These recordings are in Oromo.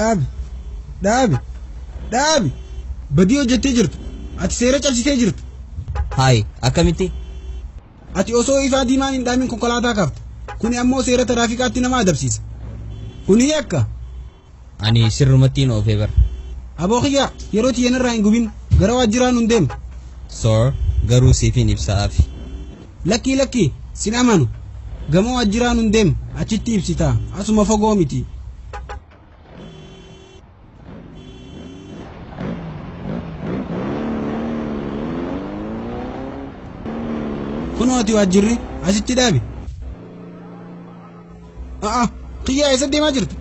Dhaabi. Dhaabi. Dhaabi. Badii hojjettee jirta. Ati seera cabsitee jirta. Hayi, akkamitti? Ati osoo ifaa diimaan hin dhaamin konkolaataa kaafta. Kuni ammoo seera tiraafikaatti nama adabsiisa. Kuni yakka. Ani sirrumattiin oofee bar. Aboo kiyya yeroo tiyya narraa hin gubin gara waajjiraa nun deemu. Sir, garuu siifin ibsa'aafi. Lakkii lakkii sin amanu. Gama waajjiraa nun deemu achitti ibsita asuma fagoo miti. Kunoo ati waajjirri asitti dhaabi. A'a kiyyaa eessa deemaa jirta?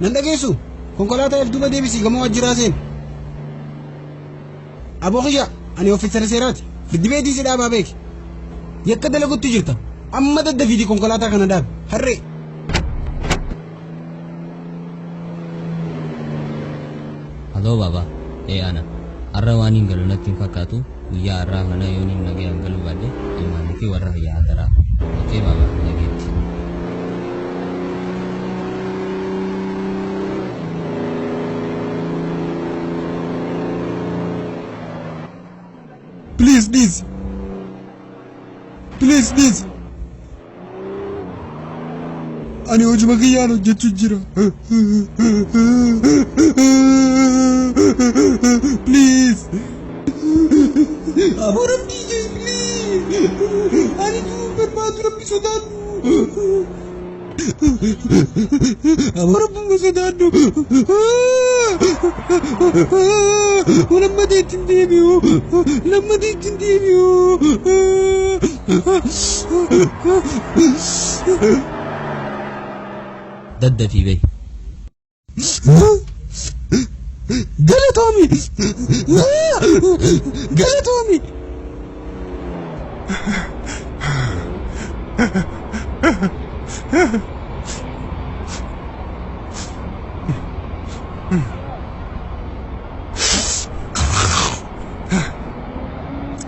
Nan dhageessu konkolaataa if duuba deebisii gamoo waajjiraa seeni. Aboo kiyya ani ofiisara seeraati. Firdi beetii si dhaabaa beeki. Yakka dalagutti jirta. Amma daddafiitii konkolaataa kana dhaabi. Harree. Haloo baaba. Ee ana. Har'a waan hin galu natti hin fakkaatu. Guyyaa har'aa kana yoon hin nagayaan galuu baadhe ilmaanii fi warra kiyya hadaraa. Okee baaba nageetti. Please please. Please please. Ani hojuma kiyyaan hojjechuu jira. Please. Aboo rabbii jee please. Ani du'uu barbaadu rabbi sodaadhu. Aboo rabbuma sodaadhu. Lammatee ittiin deebi'u. Lammatee ittiin deebi'u. Daddafii bahi. Galatoomi! Galatoomi!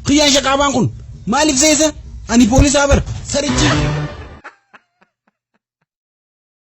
Kiyyaan shaqaabaan kun maaliif seesa? Ani poolisaa bara sarichi.